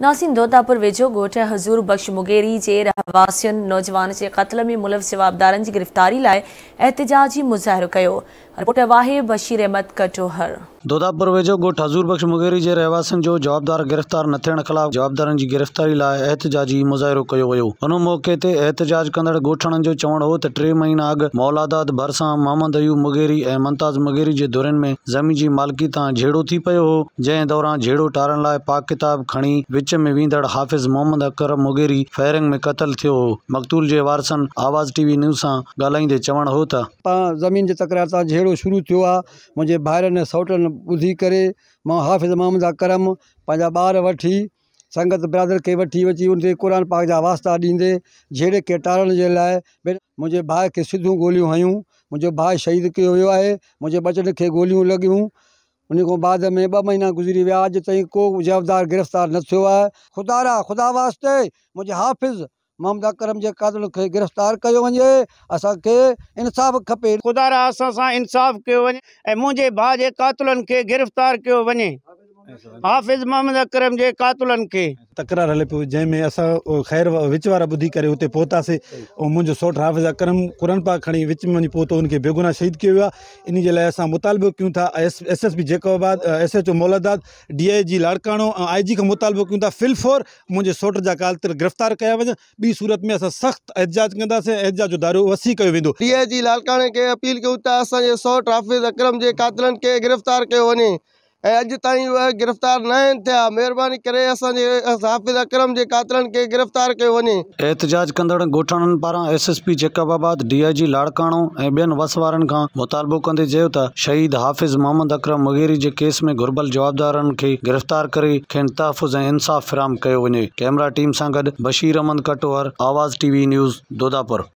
ناظرين دوداپور ويجهو ڳوٺ حضور بخش مغيري جي رهواسين نوجوان جي قتل ۾ ملوث جوابدارن جي گرفتاري لاء احتجاجي مظاهرو ڪيو، رپورٽ آهي بشير احمد ڪٽوهر. دوداپور ويجهو ڳوٺ حضور بخش مغيري جي رهواسين جو جوابدار گرفتار نه ٿيڻ خلاف جوابدارن جي گرفتاري لاء احتجاجي مظاهرو ڪيو ويو. ان موقعي تي احتجاج ڪندڙ ڳوٺاڻن جو چوڻ هو ته ٽي مهينا اڳ مولاداد ڀرسان محمد ايوب مغيري ۽ ممتاز مغيري جي ڌرين ۾ زمين جي مالڪي تان جهيڙو ٿي پيو هو، جنهن دوران جهيڙو ٽارڻ لاء پاڪ ڪتاب کڻي وچ ۾ ويندڙ حافظ محمد اڪرم مغيري فائرنگ ۾ قتل ٿيو هو. مقتول جي وارثن آواز ٽي وي نيوز سان ڳالهائيندي چوڻ هو ته. تان زمين جي تڪرار تان جهيڙو شروع ٿيو آ منهنجي ڀائرن ۽ سئوٽن ٻڌي ڪري مان حافظ محمد اڪرم پنهنجا ٻار وٺي سنگت برادر کي وٺي اچي ان کي قرآن پاڪ جا واسطا ڏيندي جهيڙي کي ٽارڻ جي لاء منهنجي ڀاء کي سڌيون گوليون هنيون منهنجو ڀاء شهيد ڪيو ويو آهي منهنجي ٻچن کي گوليون لڳيون ان کان بعد ۾ ٻه مهينا گذري ويا اڄ تائين ڪو جوابدار گرفتار نه ٿيو آهي. خدارا خدا واسطي منهنجي حافظ محمد اڪرم جي قاتلن کي گرفتار ڪيو وڃي اسان کي انصاف کپي. خدارا اسان سان انصاف ڪيو وڃي ۽ منهنجي ڀاء جي قاتلن کي گرفتار ڪيو وڃي حافظ محمد اڪرم جي قاتلن کي. تڪرار هلي پيو جنهن ۾ اسان خير وچ وارا ٻڌي ڪري اتي پهتاسي ۽ منهنجو سوٽ حافظ اڪرم قرآن پاڪ کڻي وچ ۾ وڃي پهتو ان کي بيگناهه شهيد ڪيو ويو آهي ان جي لاء اسان مطالبو ڪيون ٿا S S P Jacobabad S H O Moladad D I G Larkana ۽ I جي کان مطالبو ڪيون ٿا في الفور منهنجي سوٽ جا قاتل گرفتار ڪيا وڃن ٻي صورت ۾ اسان سخت احتجاج ڪنداسين ۽ احتجاج جو دائرو وسيع ڪيو ويندو. ڊي I جي لاڙڪاڻي کي اپيل ڪيون ٿا اسان جي سوٽ حافظ اڪرم جي قاتلن کي گرفتار ڪيو وڃي ۽ اڄ تائين اهي گرفتار ناهن ٿيا، مهرباني ڪري اسان جي حافظ اڪرم جي قاتلن کي گرفتار ڪيو وڃي. احتجاج ڪندڙ ڳوٺاڻن پاران S S P Jacobabad, D I G Larkana ۽ ٻين وس وارن کان مطالبو ڪندي چيو ته شهيد حافظ محمد اڪرم مغيري جي ڪيس ۾ گهربل جوابدارن کي گرفتار ڪري کين تحفظ ۽ انصاف فراهم ڪيو وڃي. ڪئميرا ٽيم سان گڏ Bashir Ahmed Katohar, Awaz T V news, Dodapur.